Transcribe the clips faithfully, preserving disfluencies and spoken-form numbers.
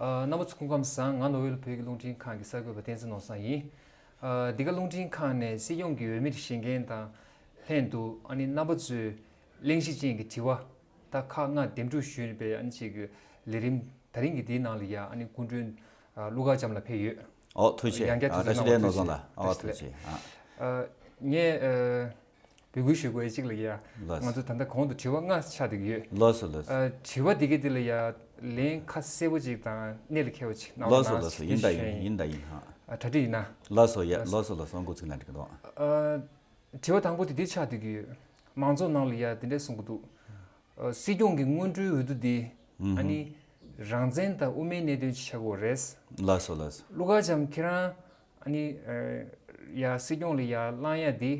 ཨ། རྣམ་པ་ཚོ་སྐུ་ཁམས་བཟང་། ང་ནོ་བེལ་བོད་ཀྱི་རླུང་འཕྲིན་ཁང་གི་གསར་འགོད་པ་བསྟན་འཛིན་ནོར་བཟང་ཡིན། ཨ། འདི་ག་རླུང་འཕྲིན་ཁང་ནས་སྲིད་སྐྱོང་གི་འོས་མིར་བཞེངས་མཁན་དང་ལྷན་དུ། ཨ་ནི་རྣམ་པ་ཚོས་གླེང་གཞི་ཅན་གྱི་དྲི་བ་ད་ཁག་ལྔ་འདེམས་སྒྲུག་ཞུས་པའི། ཨ་ནི་ཅིག་གི་ལས་རིམ་ད་རིང་གི་འདིའི་ནང་ལ་ཡ། ཨ་ནི་སྐུ་མགྲོན། ཨ། ཀླུ་མཁར་བྱམས་ལགས་ཕེབས་ཡོད། ཨོ། ཐུགས་རྗེ་ཆེ། ཡང་བསྐྱར། ཨ། ཐུགས་རྗེ་བཀྲ་ཤིས་བདེ་ལེགས། ནོར་བཟང་ལགས། ཨོ། བཀྲ་ཤིས་བདེ་ལེགས། ཐུགས་རྗེ་ཆེ། ཨ། ཨ། ངས། ཨ། འབོད་སྐུལ་ཞུ་དགོས་ཡ་གཅིག་ལ་ཡ། ལགས་སོ། ང་ཚོ་ད་ལྟ་གོང་དུ་དྲི་བ་ལྔ་ཆགས་བསྡད་ཀྱི་ཡོད། ལགས་སོ། ལགས་སོ། ཨ། དྲི་བ་འདི་གའི་འདི་ལ་ཡ་ལན་ཁ་གསལ་པོ་ཅིག་དང་གནད་ལ་འཁེལ་བ་ཅིག་གནང་རོགས་གནང་། ལགས་སོ། ལགས་སོ། ཡིན་ད་ཡིན། ཡིན་ད་ཡིན། ཧ། ཨ། གྲ་སྒྲིག་ཡིན་ན། ལགས་སོ། ཡ། ལགས་སོ། ལགས་སོ། ལགས་སོ། འགོ་ཚུགས་ན་འགྲིག་གི་འདུག། ཨ། དྲི་བ་དང་པོ་དེ་འདི་ཆགས་བསྡད་ཀྱི་ཡོད། མང་ཚོགས་ནང་ལ་ཡ་དེ་འདྲས་གསུང་གི་འདུག། ཨ། སྲིད་སྐྱོང་གི་སྔོན་འགྲོའི་འོས་བསྡུ་འདི། ཨ་ནི་རང་བཙན་དང་དབུ་མའི་གནད་དོན་ཆགས་ཀྱི་ཡོད་རེད། ལགས་སོ། ལགས་སོ། ཀླུ་མཁར་བྱམས་ཁྱེད་རང་། ཨ་ནི། ཨ། ཡ་སྲིད་སྐྱོང་ལ་ཡ་ལངས་ཡ་འདི།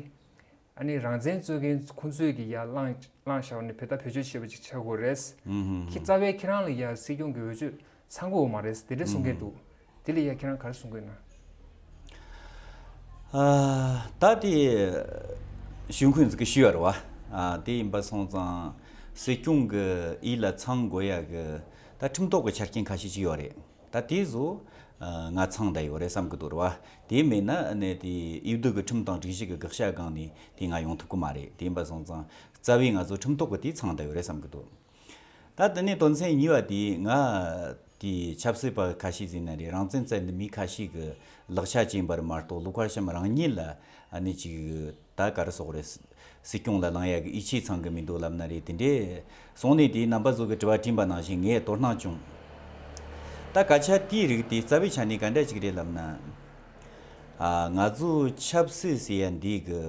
ཨ་ནི་རང་བཙན་རྩོད་མཁན་ཁོང་ཚོས་ཀྱི་ཡ་ལངས་ལངས་བཞག་ནས་བོད་ད་བེད་སྤྱོད་བྱས་པ་ཅིག་ཆགས་ཀྱི་ཡོད་རེད། ཁྱེད་རྩ་བའི་ཁྱེད་རང་ལ་ཡ་སྲིད་སྐྱོང་གི་འོས་ཆོས་ཚང་གི་ཡོད་མ་རེད། དེ་འདྲས་གསུང་མཁན་འདུག། དེ་ལ་ཡ་ཁྱེད་རང་ག་རེ་གསུང་གི་ཡོད་ན། ཨ། ད་དེ་ཞུ་མཁན་ཚོ་གི་ཞུ་ཡ་རེད་བ། ཨ། དེ་ཡིན་པ་སོང་ཙང་སྲིད་སྐྱོང་གི་འོས་ལ་ཚང་དགོས་ཡ་གི་ད་ཁྲིམས་ཐོག་གི་ཆ་རྐྱེན་ཁ་ཤས་ཅིག་ཡོད་རེད། ད་དེ་ཚོ། ཨ། ང་ཚང་བསྡད་ཡོད་རེད་བསམ་གི་འདུག་རེད་བ། དེ་མེད་ན་ཨ་ནི་དེ་འོས་བསྡུ་གི་ཁྲིམས་དང་སྒྲིག་གཞི་གི་དགག་བྱ་སྒང་ནས་དེ་ང་ཡོང་ཐུབ་གི་མ་རེད། དེ་ཡིན་པ་སོང་ཙང་རྩ་བའི་ང་ཚོ་ཁྲིམས་ཐོག་གི་དེ་ཚང་བསྡད་ཡོད་རེད་བསམ་གི་འདུག། ད་དེ་ནས་དོན་ཚན་གཉིས་པ་དེ། ང་དེ་ཆབ་སྲིད་པ་ཁ་ཤས་ཟིན་ན་རེད། རང་བཙན་རྩོད་མཁན་མི་ཁ་ཤས་ཀྱི་ལག་ཆ་བྱིན་པར་མ་གཏོགས། ཀླུ་མཁར་བྱམས་རང་ཉིད་ལ་ཨ་ནི་ཅིག་ད་ག་རེ་ཟེར་དགོས་རེད། སྲིད་སྐྱོང་ལ་ལངས་ཡག་གི་ཡིད་ཆེས་ཚང་གི་མི་འདུག་ལབ་ན་རེད། དེ་འདྲས་སོང་ནས་དེའི་རྣམ་པ་ཚོ་གི་དྲི་བ་དྲིས་པ་ནང་བཞིན་ངས་དོ་སྣང་བྱུང་། ད་སྐད་ཆ་དེའི་རིགས་དེ་རྩ་བའི་ཆ་ནས་ག་འདྲ་ཅིག་རེད་ལབ་ན། ཨ། ང་ཚོ་ཆབ་སྲིད་ཟེར་ཡ་འདི་གི་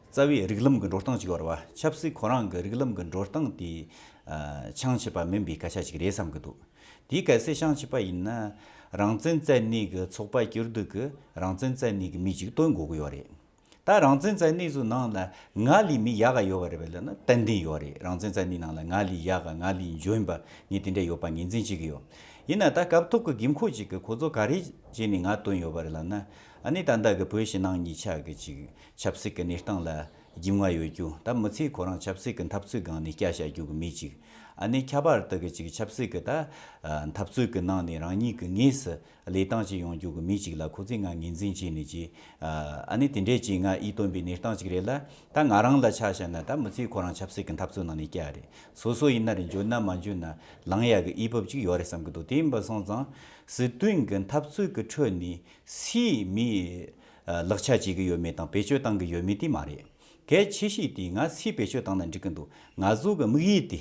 རྩ་བའི་རིགས་ལམ་གི་འགྲོ་སྟངས་ཅིག་ཡོད་རེད་བ། ཆབ་སྲིད་ཁོ་རང་གི་རིགས་ལམ་གི་འགྲོ་སྟངས་དེ། ཨ། བྱང་ཆུབ་པ་མིན་པའི་སྐད་ཆ་ཅིག་རེད་བསམ་གི་འདུག། དེ་གལ་སྲིད་བྱང་ཆུབ་པ་ཡིན་ན། རང་བཙན་རྩོད་མཁན་གི་ཚོགས་པ་བསྐྱུར་དུས་ཀྱི་རང་བཙན་རྩོད་མཁན་གི་མི་ཅིག་བཏོན་དགོས་ཀྱི་ཡོད་རེད། ད་རང་བཙན་རྩོད་མཁན་ཚོའི་ནང་ལ་ང་ལས་མི་ཡག་ག་ཡོད་པ་རེད་པས་ལབ་ན་ཏན་ཏན་ཡོད་རེད། རང་བཙན་རྩོད་མཁན་ནང་ལ་ང་ལས་ཡག་ག་ང་ལས་འཇོན་པ་ངས་དེ་འདྲ་ཡོད་པ་ངོས་འཛིན་བྱེད་ཀྱི་ཡོད། ཡིན་ན་ད་སྐབས་ཐོག་གི་དགོས་མཁོ་ཅིག་གི་ཁོ་ཚོ་ག་རེ་བྱས་ནས་ང་བཏོན་ཡོད་པ་རེད་ལབ་ན། ཨ་ནི་ད་ལྟ་གི་བོད་ཕྱི་ནང་གཉིས་ཆ་གི་ཅིག་ཆབ་སྲིད་ཀྱི་གནས་སྟངས་ལ་རྒྱུས་མངའ་ཡོད་རྒྱུ། ད་མི་ཚེ་ཁོ་རང་ཆབ་སྲིད་ཀྱི་འཐབ་རྩོད་སྒང་ནས་བསྐྱལ་བཞག་རྒྱུ་གི་མི་ཅིག། ཨ་ནི་ཁྱད་པར་དུ་གི་ཅིག་ཆབ་སྲིད་ཀྱི་ད་འཐབ་རྩོད་ཀྱི་ནང་ནས་རང་ཉིད་ཀྱི་དངོས་སུ་ལས་སྟངས་ཅིག་ཡོང་རྒྱུ་གི་མི་ཅིག་ལ་ཁོ་ཚོས་ང་ངོས་འཛིན་བྱས་ནས་ཅིག། ཨ་ནི་དེ་འདྲས་ཅིག་ང་འོས་བཏོན་པའི་གནས་སྟངས་ཅིག་རེད་ལ། ད་ང་རང་ལ་ཆ་བཞག་ན་ད་མི་ཚེ་ཁོ་རང་ཆབ་སྲིད་ཀྱི་འཐབ་རྩོད་ནང་ནས་བསྐྱལ་རེད། སོ་སོ་ཡིན་ན་རེད། འཇོན་ན་མ་འཇོན་ན་ལངས་ཡག་གི་འོས་བབ་ཅིག་ཡོད་རེད་བསམ་གི་འདུག། དེ་ཡིན་པ་སོང་ཙང་སྲིད་དོན་གྱི་འཐབ་རྩོད་ཀྱི་ཁྲོད་ནས་སུས་མིའི་ལག་ཆ་བྱེད་ཀྱི་ཡོད་མེད་དང་བེད་སྤྱོད་བཏང་གི་ཡོད་མེད་དེ་མ་རེད། གལ་ཆེ་ཤོས་དེ་ང་སུས་བེད་སྤྱོད་བཏང་ན་འགྲིག་གི་འདུག། ང་ཚོ་གི་དམིགས་ཡུལ་དེ་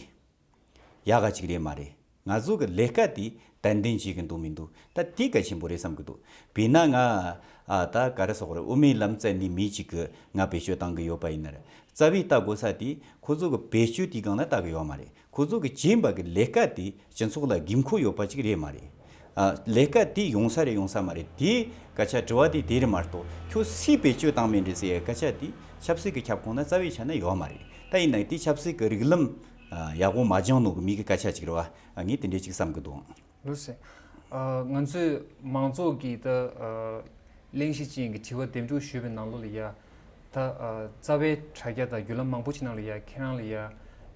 ཡག་ག་ཅིག་རེད་མ་རེད། ང་ཚོ་གི་ལས་ཀ་དེ་ཏན་ཏན་བྱེད་ཀྱི་འདུག་མི་འདུག། ད་དེ་གལ་ཆེན་པོ་རེད་བསམ་གྱི་འདུག། དཔེར་ན་ང་ཨ་ད་ག་རེ་ཟེར་དགོས་རེད། དབུ་མའི་ལམ་རྩོད་མཁན་མི་གཅིག་གི་ང་བེད་སྤྱོད་བཏང་གི་ཡོད་པ་ཡིན་ན་རེད། རྩ་བའི་ལྟ་དགོས་ས་དེ་ཁོ་ཚོ་གི་བེད་སྤྱོད་དེའི་སྒང་ལ་ལྟ་གི་ཡོད་མ་རེད། ཁོ་ཚོ་གི་བྱེད་པ་གི་ལས་ཀ་དེ་སྤྱི་ཚོགས་ལ་དགོས་མཁོ་ཡོད་པ་ཅིག་རེད་མ་རེད། ཨ། ལས་ཀ་དེ་ཡོང་ས་རེད་ཡོང་ས་མ་རེད། དེ་སྐད་ཆ་དྲི་བ་དེ་དེ་རེད་མ་གཏོགས། ཁྱོད་སུས་བེད་སྤྱོད་བཏང་མིན་རེད་ཟེར་ཡ་སྐད་ཆ་དེ་ཆབ་སྲིད་ཀྱི་ཁྱབ་ཁོངས་ན་རྩ་བའི་ཆ་ན་ཡོད་མ་རེད། ད་ཡིན་ན་དེ་ཆབ་སྲིད་ཀྱི་རིགས་ལམ་ཡག་པོ་མ་སྦྱངས་ནོ་གི་མི་གི་སྐད་ཆ་ཅིག་རེད་བ། ངས་དེ་འདྲས་ཅིག་བསམ་གི་འདུག། ལགས་སོ། ང་ཚོས་མང་ཚོགས་ཀྱི་ད་གླེང་གཞི་ཅན་གྱི་དྲི་བ་འདེམས་སྒྲུག་ཞུས་པའི་ནང་ལོགས་ལ་ཡ། ད་རྩ་བའི་དྲ་རྒྱ་དང་བརྒྱུད་ལམ་མང་པོ་ཅིག་ནང་ལ་ཡ་ཁྱེད་རང་ལ་ཡ་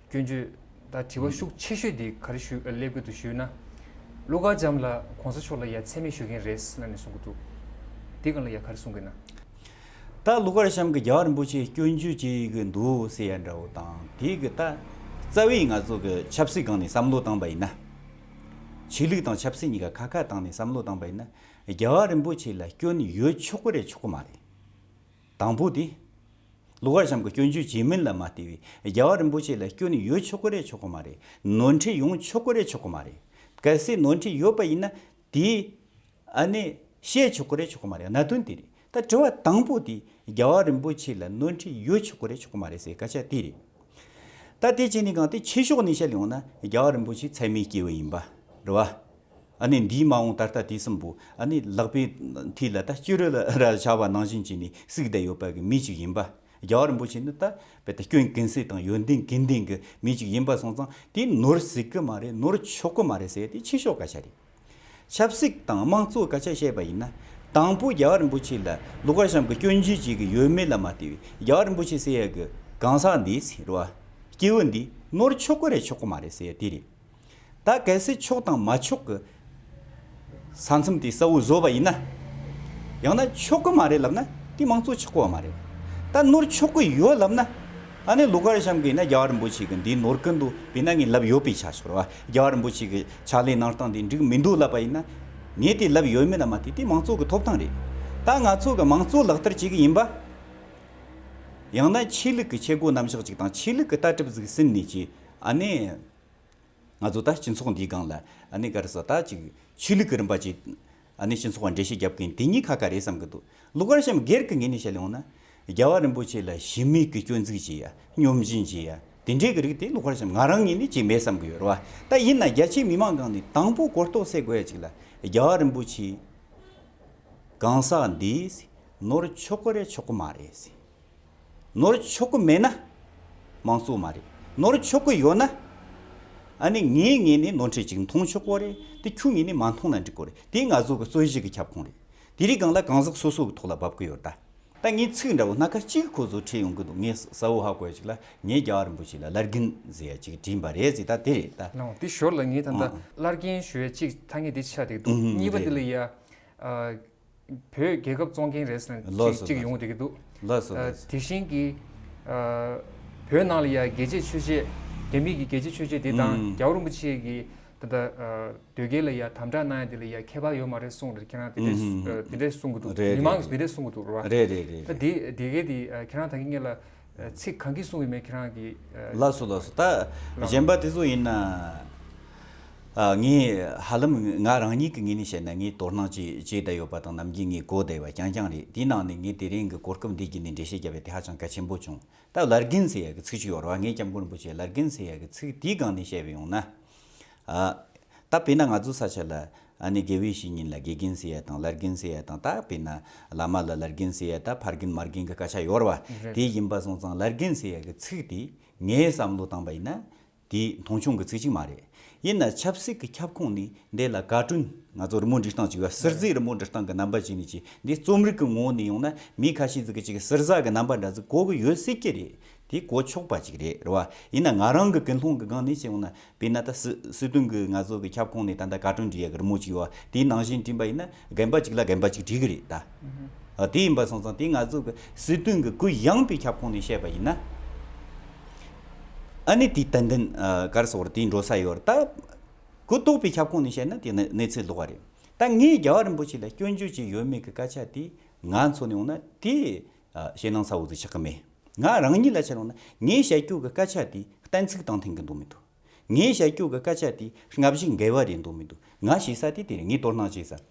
སྐྱོན་བརྗོད་ད་དྲི་བ་ཤུགས་ཆེ་ཤོས་དེ་ག་རེ་ཞུ་སླེབས་ཀྱི་འདུག་ཞུས་ན། ཀླུ་མཁར་བྱམས་ལགས་གོང་ས་མཆོག་ལ་ཡ་མཚན་སྨད་ཞུ་མཁན་རེད་ལབ་ནས་གསུང་གི་འདུག། དེ་སྒང་ལ་ཡ་ག་རེ་གསུང་གི་ན། ད་ཀླུ་མཁར་བྱམས་ཀྱིས་རྒྱལ་བ་རིན་པོ་ཆེ་སྐྱོན་བརྗོད་བྱེད་ཀྱི་འདུག་ཟེར་ཡ་འདྲ་བོ་དང་། དེ་གི་ད་རྩ་བའི་ང་ཚོ་གི་ཆབ་སྲིད་སྒང་ནས་བསམ་བློ་བཏང་པ་ཡིན་ན། ཆོས་ལུགས་དང་ཆབ་སྲིད་གཉིས་ཀ་ཁ་ཁ་བཏང་ནས་བསམ་བློ་བཏང་པ་ཡིན་ན། རྒྱལ་བ་རིན་པོ་ཆེ་ལ་སྐྱོན་ཡོད་ཆོག་གི་རེད་ཆོག་གི་མ་རེད། དང་པོ་དེ། ཀླུ་མཁར་བྱམས་ཀྱི་སྐྱོན་བརྗོད་བྱེད་མིན་ལ་མ་ལྟོས་པའི་རྒྱལ་བ་རིན་པོ་ཆེ་ལ་སྐྱོན་ཡོད་ཆོག་གི་རེད་ཆོག་གི་མ་རེད། ནོར་འཁྲུལ་ཡོང་ཆོག་གི་རེད་ཆོག་གི་མ་རེད། གལ་སྲིད་ནོར་འཁྲུལ་ཡོད་པ་ཡིན་ན་དེ་ཨ་ནི་བཤད་ཆོག་གི་རེད་ཆོག་གི་མ་རེད། གནད་དོན་དེ་རེད། ད་དྲི་བ་དང་པོ་དེ་རྒྱལ་བ་རིན་པོ་ཆེ་ལ་ནོར་འཁྲུལ་ཡོད་ཆོག་གི་རེད་ཆོག་གི་མ་རེད་ཟེར་སྐད་ཆ་དེ་རེད། ད་དེ་བྱས་ནས་གང་དེ་ཆོས་ཕྱོགས་ནས་བཤད་ཡོང་ན་རྒྱལ་བ་རིན་པོ་ཆེ་ཚད་མའི་སྐྱེས་བུ་ཡིན་པ་རེད་བ། ཨ་ནི་འདས་མ་འོངས་ད་ལྟ་དུས་གསུམ་པོ་ཨ་ནི་ལག་པའི་མཐིལ་ལ་ད་སྐྱུ་རུ་ལ་ར་བྱ་བ་ནང་བཞིན་བྱས་ནས་བཙུགས་བསྡད་ཡོད་པ་གི་མི་ཅིག་ཡིན་པ། རྒྱལ་བ་རིན་པོ་ཆེ་ནི་ད་དཔེ་ད་སྐྱོན་ཀུན་ཟད་དང་ཡོན་ཏན་ཀུན་ལྡན་གི་མི་ཅིག་ཡིན་པ་སོང་ཙང་དེ་ནོར་སྲིད་གི་མ་རེད། ནོར་ཆོག་གི་མ་རེད་ཟེར་དེ་ཆོས་ཕྱོགས་སྐད་ཆ་རེད། ཆབ་སྲིད་དང་དམངས་གཙོའི་སྐད་ཆ་བཤད་པ་ཡིན་ན། དང་པོ་རྒྱལ་བ་རིན་པོ་ཆེ་ལ་ཀླུ་མཁར་བྱམས་ཀྱིས་སྐྱོན་བརྗོད་བྱེད་ཀྱི་ཡོད་མེད་ལ་མ་ལྟོས་པའི་རྒྱལ་བ་རིན་པོ་ཆེ་ཟེར་ཡ་གི་གང་ཟག་འདི་ཟེར་བ། སྐྱེས་བུ་འདི་ནོར་ཆོག་གི་རེད་ཆོག་གི་མ་རེད་ཟེར་ཡ་དེ་རེད། ད་གལ་སྲིད་ཆོག་དང་མ་ཆོག་གི་ ས་མཚམས་དེ་གསལ་བོ་བཟོ་བ་ཡིན་ན། ཡང་ན་ཆོག་གི་མ་རེད་ལབ་ན་དེ་མང་གཙོ་ཆོག་གི་མ་རེད། ད་ནོར་ཆོག་གི་ཡོད་ལབ་ན། ཨ་ནི་ལོ་ཀར་ཤམ་གིས་ན་རྒྱལ་བ་རིན་པོ་ཆེ་གི་འདིའི་ནོར་སྐུ་འདུག་བས་ན་ངས་ལབ་ཡོད་པའི་ཆ་ཤོར་བ། རྒྱལ་བ་རིན་པོ་ཆེ་གི་ཕྱག་ལས་གནང་སྟངས་འདི་འགྲིག་མི་འདུག་ལབ་པ་ཡིན་ན། ངས་དེ་ལབ་ཡོད་མེད་ལ་མ་ལྟོས་དེ་མང་གཙོ་གི་ཐོབ་ཐང་རེད། ད་ང་ཚོ་གི་མང་གཙོ་ལག་བསྟར་བྱེད་གི་ཡིན་པ། ཡང་ན་ཆོས་ལུགས་ཀྱི་ཆས་གོས་རྣམ་གཞག་ཅིག་དང་ཆོས་ལུགས་ཀྱི་ལྟ་གྲུབ་ཟིག་ཟིན་ནས་ཀྱི། ཨ་ནི། ང་ཚོ་ད་སྤྱི་ཚོགས་འདིའི་སྒང་ལ་ཨ་ནི་ག་རེ་ཟེར་ད་ཅིག་ཆོས་ལུགས་ཀྱི་རིམ་པ་ཅིག་ཨ་ནི་སྤྱི་ཚོགས་ལ་འགྲེལ་བཤད་རྒྱབ་མཁན་དེ་གཉིས་ཁ་ཁ་རེད་བསམ་གི་འདུག་ལོ་ཀར་ཤམ་སྒེར་གྱི་ངོས་ནས་བཤད་ཡོང་ན། རྒྱལ་བ་རིན་པོ་ཆེ་ལ་ཞུམ་མེད་ཀྱི་སྐྱོན་འཛུགས་བྱེད་ཡ། སྙོམ་སྦྱིན་བྱེད་ཡ། དེ་འདྲའི་གི་རིགས་དེ་ལོ་ཀར་ཤམ་ང་རང་ངོས་ནས་ཅིག་མེད་བསམ་གི་ཡོད་རེད་བ། ད་ཡིན་ན་རྒྱ་ཆེའི་མི་མང་སྒང་ནས་དང་པོ་གོ་རྟོགས་སད་དགོས་ཡ་ཅིག་ལ། རྒྱལ་བ་རིན་པོ་ཆེ་གང་ཟག་འདིས་ནོར་ཆོག་གི་རེད་ཆོག་གི་མ་རེད་ཟེར། ནོར་ཆོག་གི་མེད་ན་མང་གཙོ་མ་རེད། ནོར་ཆོག་གི་ཡོད་ན། ཨ་ནི་ངའི་ངོས་ནས་ནོར་འཁྲུལ་ཅིག་མཐོང་ཆོག་གི་རེད། དེ་ཁྱོད་ངོས་ནས་མ་མཐོང་ན་འགྲིག་གི་རེད། དེ་ང་ཚོ་གི་རྩོད་གཞི་གི་ཁྱབ་ཁོངས་རེད། དེ་རིང་སྒང་ལ་གང་ཟག་སོ་སོ་གི་ཐོག་ལ་བབས་གི་ཡོད་ད། ད་ངས་ཚིག་འདྲ་བོ་སྣ་ཁ་གཅིག་ཁོ་ཚོ་ཁྲིད་ཡོང་གི་འདུག་ངས་གསལ་བོ་ཧ་གོ་ཡ་ཅིག་ལ། ངས་རྒྱལ་བ་རིན་པོ་ཆེ་ལ་བླ་རྒན་ཟེར་ཡ་ཅིག་དྲིས་པ་རེད་ཟེར། ད་དེ་རེད་ད། ལགས་འོང་། དེ་ཞོར་ལ་ངས་ད་ལྟ་ཨང་། བླ་རྒན་ཞུ་ཡ་ཅིག་ཐ་སྙད་དེ་ཆགས་བསྡད་འདུག་ཨང་། གཉིས་པ་དེ་ལ་རེད། ཡ། ཨ། བོད་རྒྱལ་ཁབ་བཙོང་མཁན་རེད་ཟེར་ནས་ལགས་ཅིག་སོ། ཅིག་ཡོང་བསྡད་ཀྱི་འདུག་ལགས་སོ། ཨ། ལགས་སོ། དེ་བཞིན་གྱི། ཨ། བོད་ནང་ལ་ཡ་རྒྱལ་གཅེས་ཆོས་གཅེས། རྒྱ་མི་གི་རྒྱལ་གཅེས་ཆོས་གཅེས་དེ་དང་ཨང་། རྒྱལ་བ་རིན་པོ་ཆེ་གི་ད་ལྟ། ཨ། དོལ་རྒྱལ་ལ་ཡ་དམ་དྲག་གནང་ཡ་དེ་ལ་ཡ་ཁྱད་པར་ཡོད་མ་རེད་གསུངས་རེད། ཁྱེད་རང་དེ་འདྲས། ཨུ་ཧུམ། ཨ། དེ་འདྲས་གསུང་གི་འདུག་རེད། མི་མང་གིས་དེ་འདྲས་གསུང་གི་འདུག་རེད་བ། རེད་རེད་རེད། ད་དེ་དེ་གས་དེ། ཨ། ཁྱེད་རང་ད་གིན་སྔོན་ལ། ཨ། ཚིག་གང་གིས་གསུང་གི་མེད། ཁྱེད་རང་གིས། ཨ། ལགས་སོ་ལགས་སོ། ད་ལགས། གཞན་པ་དེ་ཚོ་ཡིན་ན། ཨ། ངས་ཧ་ལམ་ང་རང་ཉིད་ཀྱི་ངོས་ནས་བཤད་ན་ངས་དོ་སྣང་བྱེད་བྱེད་བསྡད་ཡོད་པ་དང་ནམ་རྒྱུན་ངས་གོ་བསྡད་པ་རྐྱང་རྐྱང་རེད། དེའི་ནང་ནས་ངས་དེ་རིང་གི་གོ་སྐབས་འདི་བརྒྱུད་ནས་འགྲེལ་བཤད་བརྒྱབ་པ་དེ་ཧ་ཅང་གལ་ཆེན་པོ་བྱུང་། ད་བླ་རྒན་ཟེར་ཡ་གི་ཚིག་ཅིག་ཡོད་རེད་བ། ངའི་སྐྱབས་མགོན་རིན་པོ་ཆེ་བླ་རྒན་ཟེར་ཡ་གི་ཚིག་དེའི་སྒང་ནས་བཤད་པ་ཡོང་ན། ཨ། ད་དཔེར་ན་ང་ཚོ་ས་ཆ་ལ་ཨ་ནི་དགེ་བའི་བཤེས་གཉེན་ལ་དགེ་རྒན་ཟེར་ཡ་དང་བླ་རྒན་ཟེར་ཡ་དང་། ད་དཔེར་ན་བླ་མ་ལ་བླ་རྒན་ཟེར་ཡ། ད་ཕ་རྒན་མ་རྒན་གི་སྐད་ཆ་ཡོད་རེད་བ། རེད། དེ་ཡིན་པ་སོང་ཙང་བླ་རྒན་ཟེར་ཡ་གི་ཚིག་དེ་ངས་བསམ་བློ་བཏང་པ་ཡིན་ན། དེ་མཐོང་ཆུང་གི་ཚིག་ཅིག་མ་རེད། ཡིན་ན་ཆབ་སྲིད་ཀྱི་ཁྱབ་ཁོངས་ནས་འདི་ལ་བཀའ་དྲུང་། ང་ཚོ་རི་མོ་འབྲི་སྟངས་ཅིག་ཡོད། ཟུར་བརྩེགས་རི་མོ་འབྲི་སྟངས་ཀྱི་རྣམ་པ་ཅིག་ནས་ཅིག་འདི་རྩོམ་རིག་གི་ངོ་བོ་ནས་ཡོང་ན། མི་ཁ་ཤས་ཟིག་གིས་ཅིག་ཟུར་ཟ་གི་རྣམ་པ་འདྲ་ཟིག་གོ་གི་ཡོད་སྲིད་ཀྱི་རེད། དེ་གོ་ཆོག་པ་ཅིག་རེད། རེད་བ། ཡིན་ན་ང་རང་གི་ཀུན་སློང་གི་སྒང་ནས་བཤད་ཡོང་ན། དཔེར་ན་ད་སྲིད་སྲིད་དོན་གྱི་ང་ཚོ་གི་ཁྱབ་ཁོངས་ནས་ད་ལྟ་བཀའ་དྲུང་འབྲི་ཡ་གི་རི་མོ་ཅིག་ཡོད་བ། དེའི་ནང་བཞིན་བྲིས་པ་ཡིན་ན་རྒན་པ་ཅིག་ལ་རྒན་པ་ཅིག་བྲིས་གི་རེད་ད། ཨ། དེ་ཡིན་པ་སོང་ཙང་དེ་ང་ཚོ་གི་སྲིད་དོན་གྱི་གུ་ཡངས་པའི་ཁྱབ་ཁོངས་ནས་བཤད་པ་ཡིན་ན། ཨ་ནི་དེ་ཏན་ཏན། ཨ། ག་རེ་ཟེར་དགོས་རེད། དེ་འགྲོ་ས་ཡོད་རེད་ད། གུ་དོག་པའི་ཁྱབ་ཁོངས་ནས་བཤད་ན་དེ་གནས་གནས་ཚུལ་ལོགས་པ་རེད། ད་ངས་རྒྱལ་བ་རིན་པོ་ཆེ་ལ་སྐྱོན་བརྗོད་ཅིག་ཡོད་མེད་ཀྱི་སྐད་ཆ་དེ་ང་མཚོན་ནས་ཡོང་ན་དེ། ཨ། ཞེད་སྣང་ཚ་བོ་ཟིག་ཆགས་ཀྱི་མེད། ང་རང་ཉིད་ལ་ཆ་ཡོང་ན་ངས་བཤད་རྒྱུ་གི་སྐད་ཆ་དེ་གཏན་ཚིགས་དང་མཐུན་གི་འདུག་མི་འདུག་ངས་བཤད་རྒྱུ་གི་སྐད་ཆ་དེ་སྔ་གཞུག་འགལ་བ་རེད་འདུག་མི་འདུག་ང་ཤེས་ས་དེ་དེ་རེད། ངས་དོ་སྣང་བྱེད་ས།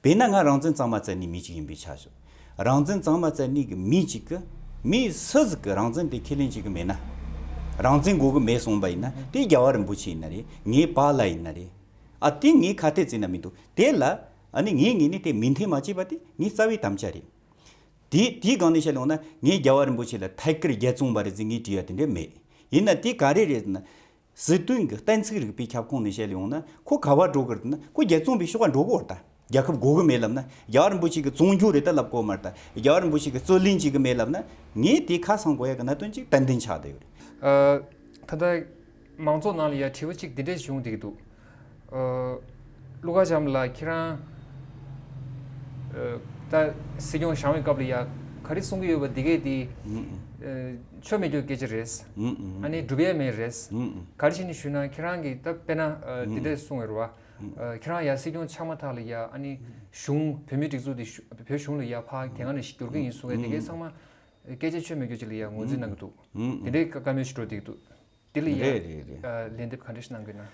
དཔེར་ན་ང་རང་བཙན་གཙང་མ་བཙལ་ནི་མི་གཅིག་ཡིན་པའི་ཆ་བཞག་རང་བཙན་གཙང་མ་བཙལ་ནི་གི་མི་གཅིག་གི། མི་སུ་ཟིག་གི་རང་བཙན་དེ་ཁས་ལེན་བྱེད་གི་མེད་ན། རང་བཙན་དགོས་གི་མེད་གསུངས་པ་ཡིན་ན། དེ་རྒྱལ་བ་རིན་པོ་ཆེ་ཡིན་ན་རེད། ངའི་པཱ་ལགས་ཡིན་ན་རེད། ཨ། དེ་ངས་ཁ་གཏད་བརྩིས་ན་མི་འདུག་དེ་ལ་ཨ་ནི་ངའི་ངོས་ནས་དེ་མོས་མཐུན་མ་བྱས་པ་དེ་ངའི་རྩ་བའི་དམ་བཅའ་རེད། དེ་དེའི་སྒང་ནས་བཤད་ཡོང་ན་ངས་རྒྱལ་བ་རིན་པོ་ཆེ་ལ་ཐད་ཀར་རྒྱལ་བཙོང་པ་རེད་ཟེར་ངས་དྲིས་ཡ་དེ་འདྲ་མེད། ཡིན་ན་དེ་ག་རེ་རེད་ཟེར་ན། སྲིད་དོན་གྱི་གཏན་ཚིགས་རིག་པའི་ཁྱབ་ཁོངས་ནས་བཤད་ཡོང་ན་ཁོ་ག་བ་འགྲོ་གི་རེད་ན། ཁོ་རྒྱལ་བཙོང་པའི་ཕྱོགས་ཀ་འགྲོ་གི་ཡོད་རེད་ད། རྒྱལ་ཁབ་དགོས་གི་མེད་ལབ་ན། རྒྱལ་བ་རིན་པོ་ཆེ་གིས་བཙོང་རྒྱུ་རེད་ད་ལབ་གོ་མ་རེད་ད། རྒྱལ་བ་རིན་པོ་ཆེ་གིས་རྩོད་ལེན་བྱེད་གི་མེད་ལབ་ན། ངས་དེ་ཁ་གསང་དགོས་ཡ་གི་གནད་དོན་ཅིག་ཏན་ཏན་ཆགས་བསྡད་ཡོད་རེད། ཨ། ད་ལྟ་མང་ཚོགས་ནང་ལ་ཡ་དྲི་བ་གཅིག་འདི་འདྲས་བྱུང་བསྡད་ཀྱི་འདུག་ཨ། ཀླུ་མཁར་བྱམས་ལགས་ཁྱེད་རང་། ཨ། ད་སྲིད་སྐྱོང་བཞེངས་པའི་སྐབས་ལ་ཡ་ག་རེ་གསུང་གི་ཡོད་པ་འདི་གས་འདི། ཨ། ཆོ་མེད་རྒྱུ་སྐད་ཆ་རེད། ཨ་ནི་སྒྲུབ་ཡ་མེད་རེད། ག་རེ་བྱས་ནས་ཞུས་ན་ཁྱེད་རང་གིས་ད་དཔེར་ན། ཨ། འདི་འདྲས་གསུངས་ཡོད་རེད་བ། ཨ། ཁྱེད་རང་ཡ་སྲིད་སྐྱོང་ཆགས་མ་ཐག་ལ་ཡ་ཨ་ནི་གཞུང་བོད་མིའི་སྒྲིག་འཛུགས་འདི་གཞུ་བོད་གཞུང་ལ་ཡ་ཕར་དེ་སྒང་ནས་བསྒྱུར་གི་ཡིན་གསུང་ཡ་འདི་གས་ཚང་མ་སྐད་ཆ་ཆོ་མེད་རྒྱུ་ཅིག་ལ་ཡ་ངོས་འཛིན་གནང་གི་འདུག་འདི་འདྲའི་བཀའ་མོལ་ཞིག་འགྲོ་བསྡད་ཀྱི་འདུག་དེ་ལ་ཡ། རེད་རེད་རེད། ཨ། ལན་འདེབས་ག་འདྲ་ཞིག་གནང་དགོས་ན།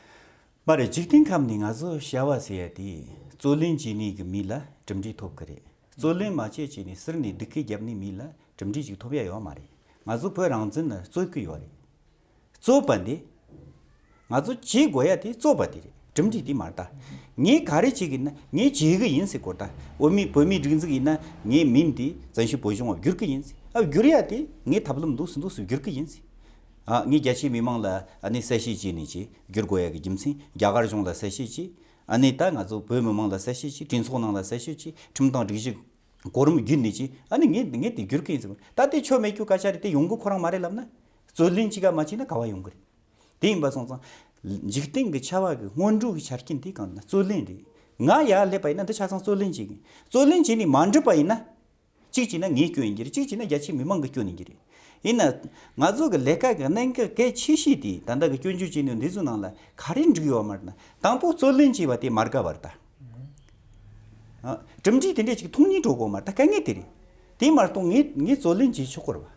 མ་རེད། འཇིག་རྟེན་ཁམས་ནས་ང་ཚོ་བྱ་བ་ཟེར་ཡ་དེ། རྩོད་ལེན་བྱེད་ནི་གི་མི་ལ་གྲུབ་འབྲས་ཐོབ་གི་རེད། རྩོད་ལེན་མ་བྱེད་བྱས་ནས་ཟུར་ནས་སྡུག་སྐད་རྒྱབ་ནི་མི་ལ་གྲུབ་འབྲས་ཅིག་ཐོབ་ཡ་ཡོད་མ་རེད། ང་ཚོ་བོད་རང་བཙན་ལ་རྩོད་ཀྱི་ཡོད་རེད། རྩོད་པ་འདི། ང་ཚོ་བྱེད་དགོས་ཡ་དེ་རྩོད་པ་དེ་རེད། གྲུབ་འབྲས་དེ་མ་རེད་ད། ངས་ག་རེ་བྱེད་ཀྱི་ན་ངས་བྱེད་གི་ཡིན་ཟེར་གོ་ད། བོད་མི་བོད་མིའི་སྒྲིག་འཛུགས་ཡིན་ན་ངའི་མིང་དེ་བཙན་བྱོལ་བོད་གཞུང་ལ་བསྒྱུར་གི་ཡིན་ཟེར། ཨ། བསྒྱུར་ཡ་དེ་ངའི་ཐབས་ལམ་འདུག་སེ་འདུག་སེ་བསྒྱུར་གི་ཡིན་ཟེར། ཨ། ངས་རྒྱ་ཆེའི་མི་མང་ལ་ཨ་ནི་གསལ་བཤད་བྱས་ནས་ཀྱི་བསྒྱུར་དགོས་ཡ་གི་རྒྱུ་མཚན། རྒྱ་གར་གཞུང་ལ་གསལ་བཤད་བྱས། ཨ་ནི་ད་ང་ཚོ་བོད་མི་མང་ལ་གསལ་བཤད་བྱས། གྲོས་ཚོགས་ནང་ལ་གསལ་བཤད་བྱས། ཁྲིམས་དང་སྒྲིག་གཞི་གོ་རིམ་བརྒྱུད་ནས་ཀྱི། ཨ་ནི་ངས་ངས་དེ་བསྒྱུར་གི་ཡིན་ཟེར། ད་དེ་ཆོ་མེད་རྒྱུ་སྐད་ཆ་རེད། དེ་ཡོང་གི་ཁོ་རང་མ་རེད་ལབ་ན། རྩོད་ལེན་གཅིག་ག་མ་བྱས་ན་ག་བ་ཡོང་གི་རེད། དེ་ཡིན་པ་སོང་ཙང་། འཇིག་རྟེན་གྱི་བྱ་བ་གི་སྔོན་འགྲོ་གི་ཆ་རྐྱེན་དེ་གང་ན་རྩོད་ལེན་རེད། ང་ཡར་སླེབས་པ་ཡིན་ན་འདི་ཆ་ཚང་རྩོད་ལེན་བྱེད་ཀྱི། རྩོད་ལེན་བྱས་ནས་མ་འགྲུབ་པ་ཡིན་ན། གཅིག་བྱས་ན་ངའི་སྐྱོན་ཡིན་གྱི་རེད། གཅིག་བྱས་ན་རྒྱ་ཆེའི་མི་མང་གི་སྐྱོན་ཡིན་གྱི་རེད། ཡིན་ན། ང་ཚོ་གི་ལས་ཀ་གི་གནད་འགག་གལ་ཆེ་ཤོས་དེ་ད་ལྟ་གི་སྐྱོན་བརྗོད་བྱས་ནས་འདི་ཚོའི་ནང་ལ་ག་རེ་འགྲིག་ཡོད་མ་རེད་ན། དང་པོ་རྩོད་ལེན་བྱས་པ་དེ་མ་དགའ་བ་རེད་ད། ཨ། གྲུབ་འབྲས་དེ་འདྲས་ཅིག་མཐོང་སྙིང་འདོད་གོ་མ་རེད་ད། དཀའ་ངལ་དེ་རེད། དེ་མ་གཏོགས་ངས་ངས་རྩོད་ལེན་བྱེད་ཆོག་གི་རེད་བ།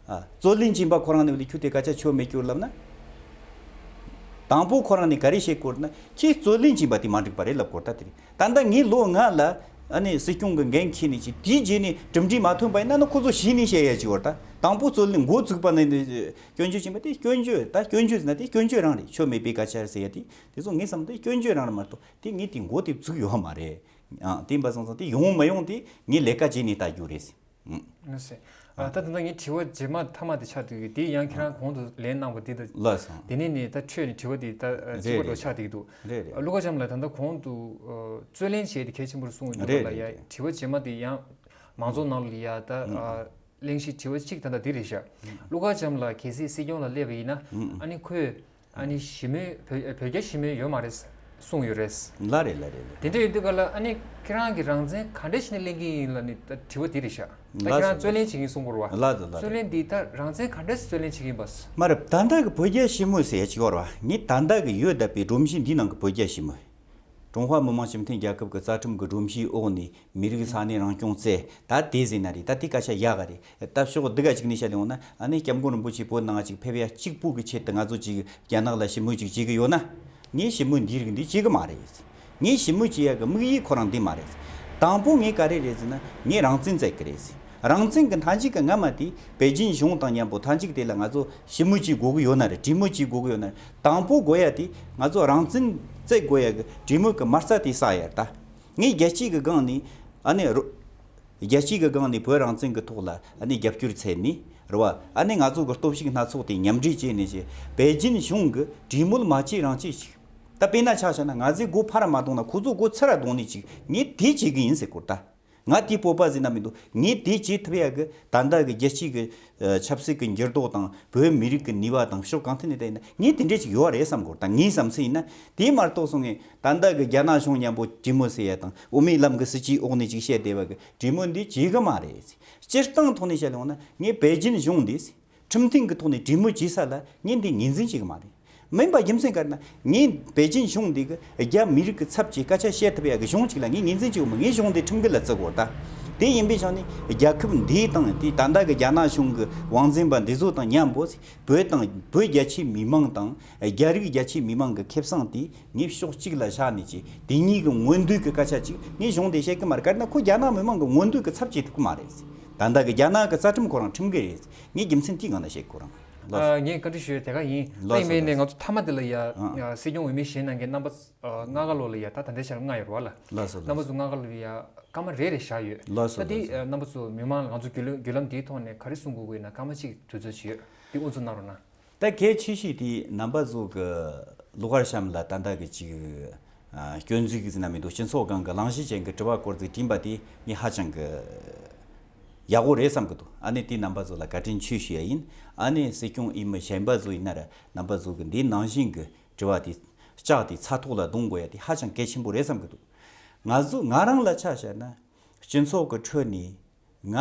ཨ། རྩོད་ལེན་བྱས་པ་ཁོ་རང་ནས་ལས་ཁྱོད་དེ་སྐད་ཆ་ཆོ་མེད་སྐྱོར་ལབ་ན། དང་པོ་ཁོ་རང་ནས་ག་རེ་བཤད་དགོས་ན། ཁྱེད་རྩོད་ལེན་བྱས་པ་དེ་མ་འགྲིག་པ་རེད་ལབ་དགོས་ད། དེ་རེད། ད་ལྟ་ངས་ལོ་ལྔ་ལ་ཨ་ནི་སྲིད་སྐྱོང་གི་འགན་འཁྱེར་ནས་ཅིག་དེའི་རྗེས་ནས་གྲུབ་འབྲས་མ་ཐོན་པ་ཡིན་ན་ནི་ཁོ་ཚོ་གཞི་ནས་བཤད་ཡ་ཅིག་ཡོད་ད། དང་པོ་རྩོད་ལེན་འགོ་བཙུགས་པ་ནས་ནི་སྐྱོན་བརྗོད་བྱས་པ་དེ་སྐྱོན་བརྗོད་ད། སྐྱོན་བརྗོད་ཟེར་ན་དེ་སྐྱོན་བརྗོད་རང་རེད། ཆོ་མེད་པའི་སྐད་ཆ་རེད་ཟེར་ཡ་དེ། དེ་ཚོ་ངས་བསམ་དེ་སྐྱོན་བརྗོད་རང་རེད་མ་གཏོགས་དེ་ངས་དེ་འགོ་དེ་བཙུགས་ཡོད་མ་རེད། ཨ། དེ་ཡིན་པ་སོང་ཙང་དེ་ཡོང་མི་ཡོང་དེ་ངས་ལས་ཀ་བྱས་ནས་ལྟ་རྒྱུ་རེད། ཨང་། ལགས་སེ། ཨ། ད་ད་ལྟ་ངའི་དྲི་བ་རྗེས་མ་མཐའ་མ་དེ་ཆགས་བསྡད་ཡོད། དེ་ཡང་ཁྱེད་རང་གོང་དུ་ལན་གནང་བ་དེ་དང་། ལགས་སོ། དེ་ནས་ནི་ད་འཕྲོས་ནས་དྲི་བ་དེ་ད་གཅིག་པ་རེད་འགྲོ་རེད། ཆགས་བསྡད་ཀྱི་འདུག། རེད་རེད། ཀླུ་མཁར་བྱམས་ལགས། ད་ལྟ་གོང་དུ་ཨ་རྩོད་ལེན་བྱས་ཏེ་གལ་ཆེན་པོ་རེད་གསུངས་ཡོད་འདུག་རེད་ལ། རེད་ཡ། རེད། དྲི་བ་རྗེས་མ་དེ་ཡང་མང་ཚོགས་ནང་ལ་ཡ་ད་ཨ་གླེང་གཞི་དྲི་བ་གཅིག་ད་ལྟ་འདི་རེད་ཤག། ཀླུ་མཁར་བྱམས་ལགས་གལ་སྲིད་སྲིད་སྐྱོང་ལ་སླེབས་པ་ཡིན་ན། ཨ་ནི་ཁོས་ཨ་ནི་ཞི་མོལ་བོད་བོད་རྒྱ་ཞི་མོལ་ཡོད་མ་རེད་གསུངས་ཡོད་རེད། ལགས་རེད། ལགས་རེད། ལགས། དེ་འདྲ་ཡོད་དུས་ག་ལ་ཨ་ནི་ཁྱེད་རང་གིས་རང་བཙན་ག་འདྲ་ཞིག་ནས་ལེན་གྱི་ཡིན་ལབ་ནས་ད་དྲི་བ་དེ་རེད་ཤག། ད་ཁྱེད་རང་རྩོད་ལེན་བྱེད་ཀྱི་ཡིན་གསུང་གི་རེད་བ། ལགས་སོ། ལགས་རེད། རྩོད་ལེན་འདི་ད་རང་བཙན་ག་འདྲ་སེ་རྩོད་ལེན་བྱེད་ཀྱི་ཡིན་པ། མ་རེད། ད་ལྟ་གི་བོད་རྒྱ་ཞི་མོལ་ཟེར་ཡ་ཅིག་ཡོད་རེད་བ། ངས་ད་ལྟ་གི་ཡོད་བསྡད་པའི་སྒྲོམ་གཞི་འདིའི་ནང་གི་བོད་རྒྱ་ཞི་མོལ། ཀྲུང་ཧྭ་མི་དམངས་སྤྱི་མཐུན་རྒྱལ་ཁབ་ཀྱི་རྩ་ཁྲིམས་ཀྱི་སྒྲོམ་གཞིའི་འོག་ནས་མི་རིགས་ས་གནས་རང་སྐྱོང་བཙལ། ད་དེ་ཟེར་ན་རེད། ད་དེ་སྐད་ཆ་ཡག་ག་རེད། ད་ཕྱོགས་འདི་ག་ཅིག་ནས་བཤད་ཡོང་ན། ཨ་ནི་སྐྱབས་མགོན་རིན་པོ་ཆེ་བོད་ནང་ཅིག་ཕེབས་ཡ་གཅིག་པུ་གི་ཆེད་དུ་ང་ཚོ་ཅིག་རྒྱ་ནག་ལ་ཞི་མོལ་ཅིག་བྱེད་ཀྱི་ཡོད་ན། ངས་ཞི་མོལ་འདིའི་རིགས་འདི་བྱེད་གི་མ་རེད། ངས་ཞི་མོལ་བྱེད་ཡ་གི་དམིགས་ཡུལ་ཁོ་རང་འདི་མ་རེད། དང་པོ་ངས་ག་རེ་རེད་ཟེར་ན། ངས་རང་བཙན་བཙལ་གི་རེད། རང་བཙན་གི་མཐའ་མཇུག་གི་རྔ་མ་དེ་པེ་ཅིན་གཞུང་དང་མཉམ་པོ་མཐའ་མཇུག་དེ་ལ་ང་ཚོ་ཞི་མོལ་བྱེད་དགོས་གི་ཡོད་ན་རེད། གྲོས་མོལ་བྱེད་དགོས་གི་ཡོད་ན་རེད། དང་པོ་དགོས་ཡ་དེ་ང་ཚོ་རང་བཙན་བཙལ་དགོས་ཡ་གི་གྲོས་མོལ་གི་མ་རྩ་དེ་ས་ཡ་ད། ངས་རྒྱལ་སྤྱི་གི་སྒང་ནས་ཨ་ནི་རོ། རྒྱལ་སྤྱི་གི་སྒང་ནས་བོད་རང་བཙན་གི་ཐོག་ལ་ཨ་ནི་རྒྱབ་སྐྱོར་འཚལ་ནས་རེད་བ། ཨ་ནི་ང་ཚོ་གི་སྟོབས་ཤུགས་སྣ་ཚོགས་དེ་མཉམ་འབྲེལ་བྱས་ནས་ཅིག་པེ་ཅིན་གཞུང་གི་གྲོས་མོལ་མ་བྱེད་རང་བྱེད་ཅིག། ད་དཔེར་ན་ཆ་བཞག་ན་ང་ཚོས་སྒོ་ཕར་མ་གཏོང་ན་ཁོ་ཚོ་སྒོ་ཚུར་ར་གཏོང་ནས་ཅིག་ངས་དེ་བྱེད་གི་ཡིན་ཟེར་གོ་ད། ང་དེའི་སྤོབས་པ་ཟེར་ན་མི་འདུག། ངས་དེ་བྱེད་ཐུབ་ཡ་གི་ད་ལྟ་གི་རྒྱལ་སྤྱི་གི་ཨ་ཆབ་སྲིད་ཀྱི་འགྱུར་ལྡོག་དང་བོད་མི་རིགས་ཀྱི་ནུས་པ་དང་ཕྱོགས་གང་ཐད་ནས་བལྟས་ན་ངས་དེ་འདྲས་ཅིག་ཡོད་རེད་བསམ་གོ། ད་ངའི་བསམ་ཚུལ་ཡིན་ན། དེ་མ་གཏོགས་སོང་ངས་ད་ལྟ་གི་རྒྱ་ནག་གཞུང་མཉམ་པོ་གྲོས་མོལ་ཟེར་ཡ་དང་དབུ་མའི་ལམ་གྱི་སྲིད་བྱུས་འོག་ནས་ཅིག་བཤད་བསྡད་པ་གི་གྲོས་མོལ་འདི་བྱེད་གི་མ་རེད། སྤྱིར་བཏང་ཐོག་ནས་བཤད་ཡོང་ན་ངས་པེ་ཅིན་གཞུང་འདི་ཁྲིམས་མཐུན་གྱི་ཐོག་ནས་གྲོས་མོལ་བྱེད་ས་ལ་ངས་འདི་ངོས་འཛིན་བྱེད་གི་མ་རེད། མིན་པ་རྒྱུ་མཚན་ག་རེ་ན། ངས་པེ་ཅིན་གཞུང་འདི་གི་རྒྱ་མི་རིགས་ཀྱི་ཚབ་ཀྱིས་སྐད་ཆ་བཤད་ཐུབ་ཡ་གི་གཞུང་ཅིག་ལ་ངས་ངོས་འཛིན་བྱེད་དགོས་མོད། ངས་གཞུང་འདི་ཁྲིམས་འགལ་ལ་བརྩི་དགོས་ད། དེ་ཡིན་པའི་ཆ་ནས་རྒྱལ་ཁབ་འདིའི་དང་དེ་ད་ལྟ་གི་རྒྱ་ནག་གཞུང་གི་དབང་འཛིན་པ་འདི་ཚོ་དང་མཉམ་པོ་བོད་དང་བོད་རྒྱ་ཆེའི་མི་མང་དང་རྒྱ་རིགས་རྒྱ་ཆེའི་མི་མང་གི་ཁེ་བཟང་དེ་ངས་ཕྱོགས་གཅིག་ལ་བཞག་ནས་ཅིག་དེ་གཉིས་ཀྱི་མངོན་འདོད་ཀྱི་སྐད་ཆ་ཅིག་ངས་གཞུང་འདི་བཤད་གི་མ་རེད། ག་རེ་ན་ཁོ་རྒྱ་ནག་མི་མང་གི་མངོན་འདོད་ཀྱི་ཚབ་བྱེད་ཐུབ་གི་མ་རེད། ད་ལྟ་གི་རྒྱ་ནག་གི་རྩ་ཁྲིམས་ཁོ་རང་ཁྲིམས་འགལ་རེད། ངས་རྒྱུ་མཚན་དེའི་སྒང་ནས་བཤད་དགོས་རང་། ལགས་སོ། ཨ། ངས་བཀའ་འདྲི་ཞུ་ཡ་དེ་ག་ཡིན། ལགས་སོ། ད་ཡིན་པའི་ནས་ལགས་སོ། ང་ཚོ་མཐའ་མ་དེ་ལ་ཡ། ཨ། ཡ་སྲིད་སྐྱོང་འོས་མི་གཞན་རྣམས་ཀྱིས་རྣམ་པ་ཨ་ལྔ་ཀ་ལོ་ལ་ཡ། ད་ད་ལྟའི་ཆར་ལྔ་ཡོད་རེད་བ་ལ། ལགས་སོ། ལགས་སོ། རྣམ་པ་ཚོ་ལྔ་ཀ་ལོ་ལ་ཡ་སྐར་མ་རེ་རེ་བཞག་ཡོད། ལགས་སོ། ད་དེ། ལགས་སོ། ཨ། རྣམ་པ་ཚོ་མི་མང་ལ་ང་ཚོ་བརྒྱུད་ལམ་བརྒྱུད་ལམ་འདིའི་ཐོག་ནས་ག་རེ་གསུང་དགོས་ཀྱི་ཡོད་ན་སྐར་མ་གཅིག་དུས་ཚོད་ཅིག་ཡོད། དེ་དབུ་འཛུགས་གནང་རོགས་གནང་། ད་གལ་ཆེ་ཤོས་དེ་རྣམ་པ་ཚོ་གི་ཀླུ་མཁར་བྱམས་ལ་ད་ལྟ་གི་ཅིག་ཨ་སྐྱོན་འཛུགས་ཀྱི་ཟེར་ན་མི་འདུག། སྤྱི་ཚོགས་སྒང་གི་གླེང་གཞི་ཅན་གྱི་དྲི་བ་སྐོར་ཅིག་དྲིས་པ་དེ་ངས་ཧ་ཅང་གི་ཡག་པོ་རེད་བསམ་གི་འདུག། ཨ་ནི་དེ་རྣམ་པ་ཚོ་ལ་བཀའ་དྲིན་ཆེ་ཞུ་ཡ་ཡིན། ཨ་ནི་སྲིད་སྐྱོང་འོས་མི་གཞན་པ་ཚོ་ཡིན་ན་ར་རྣམ་པ་ཚོ་གི་འདི་ནང་བཞིན་གྱི་དྲི་བ་དེ་ལྕགས་དེ་ཚ་ཐོག་ལ་རྡུང་དགོས་ཡ་དེ་ཧ་ཅང་གལ་ཆེན་པོ་རེད་བསམ་གི་འདུག། ང་ཚོ་ང་རང་ལ་ཆ་བཞག་ན་སྤྱི་ཚོགས་ཀྱི་ཁྲོད་ནས་ང་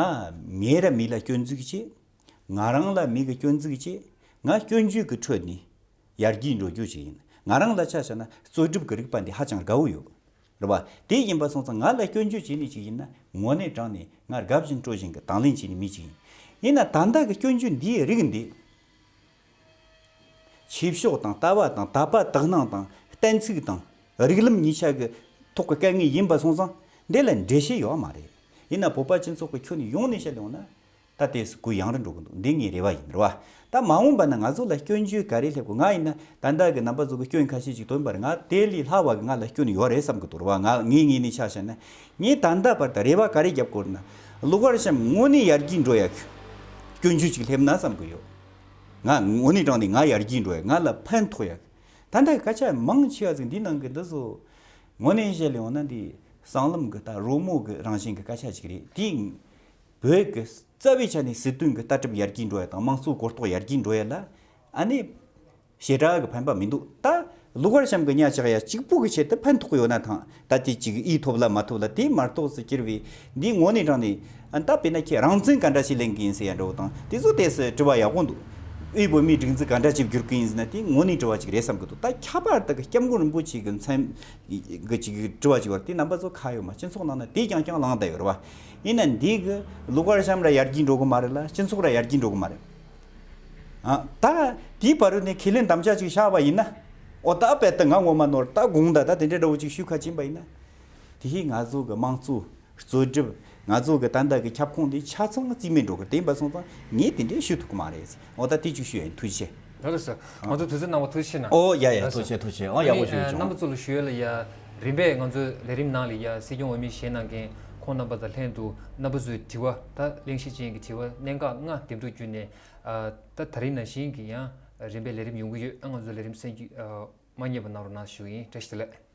མེད་ར་མི་ལ་སྐྱོན་འཛུགས་བྱེད། ང་རང་ལ་མི་གི་སྐྱོན་འཛུགས་བྱེད། ང་སྐྱོན་བརྗོད་ཀྱི་ཁྲོད་ནས་ཡར་རྒྱས་འགྲོ་རྒྱུ་ཞིག་ཡིན། ང་རང་ལ་ཆ་བཞག་ན་རྩོད་སྒྲུབ་ཀྱི་རིག་པ་འདི་ཧ་ཅང་དགའ་བོ་ཡོད། རེད་བ། དེ་ཡིན་པ་སོང་ཙང་ང་ལ་སྐྱོན་བརྗོད་བྱེད་ནི་ཅིག་ཡིན་ན་དངོས་གནས་དྲང་ནས་ང་དགའ་བཞིན་སྤྲོ་བཞིན་གྱི་དང་ལེན་བྱེད་ནི་མི་ཅིག་ཡིན། ཡིན་ན་ད་ལྟ་གི་སྐྱོན་བརྗོད་འདིའི་རིགས་འདི། ཆོས་ཕྱོགས་དང་ལྟ་བ་དང་དད་པ་དག་སྣང་དང་གཏན་ཚིགས་དང་རིགས་ལམ་གཉིས་ཆ་གི་ཐོག་གི་དཀའ་ངལ་ཡིན་པ་སོང་ཙང་འདི་ལ་འགྲེལ་བཤད་ཡོད་མ་རེད། ཡིན་ན་བོད་པ་སྤྱི་ཚོགས་ཀྱི་ཁྱོན་ནས་ཡོང་ནས་བཤད་ཡོང་ན། ད་དེ་སུ་གུ་ཡང་རུ་འགྲོ་གི་འདུག། འདི་ངའི་རེ་བ་ཡིན་རེད་བ། ད་མ་འོངས་པ་ན་ང་ཚོ་ལ་སྐྱོན་བརྗོད་ག་རེ་སླེབས་དགོས། ང་ཡིན་ན་ད་ལྟ་གི་རྣམ་པ་ཚོ་གི་སྐྱོན་ཁ་ཤས་ཅིག་ཐོན་པར་ང་དེ་ལས་ལྷག་པ་གི་ང་ལ་སྐྱོན་ཡོད་རེད་བསམ་གི་འདུག་རེད་བ། ང་ངའི་ངོས་ནས་ཆ་བཞག་ན་ངས་ད་ལྟ་བར་དུ་རེ་བ་ག་རེ་བརྒྱབ་དགོས་ན། ཀླུ་མཁར་བྱམས་དངོས་གནས་ཡར་རྒྱས་འགྲོ་ཡ་གི་སྐྱོན་བརྗོད་ཅིག་སླེབས་ན་བསམ་གི་ཡོད། ང་དངོས་གནས་དྲང་ནས་ང་ཡར་རྒྱས་འགྲོ་ཡ། ང་ལ་ཕན་ཐོགས་ཡ། ད་ལྟ་གི་སྐད་ཆ་མང་ཆེ་བ་ཟིག་འདི་ནང་གི་འདི་ཚོ་དངོས་གནས་བཤད་ལེ་འོང་ན་འདི་སྲང་ལམ་གི་ད་རོལ་མོ་གི་རང་བཞིན་གི་སྐད་ཆ་ཅིག་རེད། དེ་བོད་ཀྱི་རྩ་བའི་ཆ་ནས་སྲིད་དོན་གྱི་ལྟ་གྲུབ་ཡར་རྒྱས་འགྲོ་ཡ་དང་དམངས་གཙོའི་གོ་རྟོགས་ཡར་རྒྱས་འགྲོ་ཡ་ལ་ཨ་ནི་ཞེ་དྲག་གི་ཕན་པ་མི་འདུག། ད་ ལུག་དཀར་བྱམས་ཀྱི་གཉའ་ཆག་ཡ་གཅིག་པུ་གི་ཆེད་དུ་ཕན་ཐོགས་ཡོད་ན་ཐང་། ད་དེ་གཅིག་ཨི་ཐོབ་ལ་མ་ཐོབ་ལ་དེ་མ་གཏོགས་སུ་གྱུར་བའི་འདི་ངོ་ནས་དྲང་ནས་ཨ་ད་དཔེར་ན་ཁྱེད་རང་བཙན་ག་འདྲ་ཞིག་ལེན་གི་ཡིན་ཟེར་ཡ་འགྲོ་དང་དེ་ཚོ་ཏོག་ཙམ་དྲི་བ་ཡག་པོ་འདུག་དབུས་བོད་མིའི་སྒྲིག་འཛུགས་ག་འདྲ་ཅིག་བསྒྱུར་གི་ཡིན་ཟེར་ན་དེ་ངོ་ནས་དྲི་བ་ཅིག་རེད་བསམ་གི་འདུག་ད་ཁྱད་པར་དུ་གི་སྐྱབས་མགོན་རིན་པོ་ཆེ་གི་མཚན་གི་ཅིག་དྲི་བ་ཅིག་བར་དེ་རྣམ་པ་ཚོ་ཁ་ཡོད་མ། སྤྱི་ཚོགས་ནང་ན་དེ་རྐྱང་རྐྱང་ལངས་བསྡད་ཡོད་རེད་བ། ཡིན་ན་འདི་གི་ལུག་དཀར་བྱམས་ར་ཡར་རྒྱས་འགྲོ་གི་མ་རེད་ལ་སྤྱི་ཚོགས་ར་ཡར་རྒྱས་འགྲོ་གི་མ་རེད། ཨ་ད་དེའི་བར་དུ་ནས་ཁས་ལེན་དམ་བཅའ་ཅིག་བཞག་པ་ཡིན་ན། ཨོ་ད་དཔེ་ད་ང་ངོ་མ་ནོར་ད་དགོངས་ད་ད་དེ་འདྲའི་འདྲ་བོ་ཅིག་ཞུ་ཁ་ཕྱིན་པ་ཡིན་ན། དེ་བཞིན་ང་ཚོ་གི་དམངས་གཙོ་རྩོད་སྒྲུབ་ང་ཚོ་གི་ད་ལྟ་གི་ཁྱབ་ཁོངས་འདི་ཆ་ཚང་རྩིས་མེད་འགྲོ་གི་དེ་ཡིན་པ་སོང་ཙང་ངས་དེ་འདྲའི་ཞུ་ཐུབ་ཀྱི་མ་རེད། ཨོ་ད་དེ་ཅིག་ཞུ་ཡིན། ཐུགས་རྗེ་ཆེ། ལགས་སོ། ང་ཚོ་དུས་ཚོད་གནང་བ་ཐུགས་རྗེ་ཆེ་གནང་། ཨོ་ཡ་ཡ། ལགས་སོ། ཐུགས་རྗེ་ཆེ། ཐུགས་རྗེ་ཆེ། ཨོ་ཡག་པོ་ཞུ་ཨ་ནི་ཆོག་རྣམ་པ་ཚོ་ལ་ཞུ་ཡ་ལ་ཡ། རིམ་པས་ང་ཚོའི་ལས་རིམ་ནང་ལ་ཡ་སྲིད་སྐྱོང་འོས་མི་བཞེངས་གནང་མཁན་ཁོང་རྣམ་པ་དང་ལྷན་དུ་རྣམ་པ་ཚོའི་དྲི་བ་ད་གླེང་གཞི་ཅན་གྱི་དྲི་བ་གནད་འགག་ལྔ་འདེམས་སྒྲུག་བརྒྱུད་ནས་ཨ་ད་ད་རིང་ནང་བཞིན་གྱི་ཡང་རིམ་པས་ལས་རིམ་ཡོང་གི་ཡོད། ཨ་ང་ཚོའི་ལས་རིམ་གསན་རྒྱུ་ཨ་མ་བསྙེལ་བ་གནང་རོགས་གནང་ཞུ་གི་ཡིན། བཀྲ་ཤིས་བདེ་ལེགས།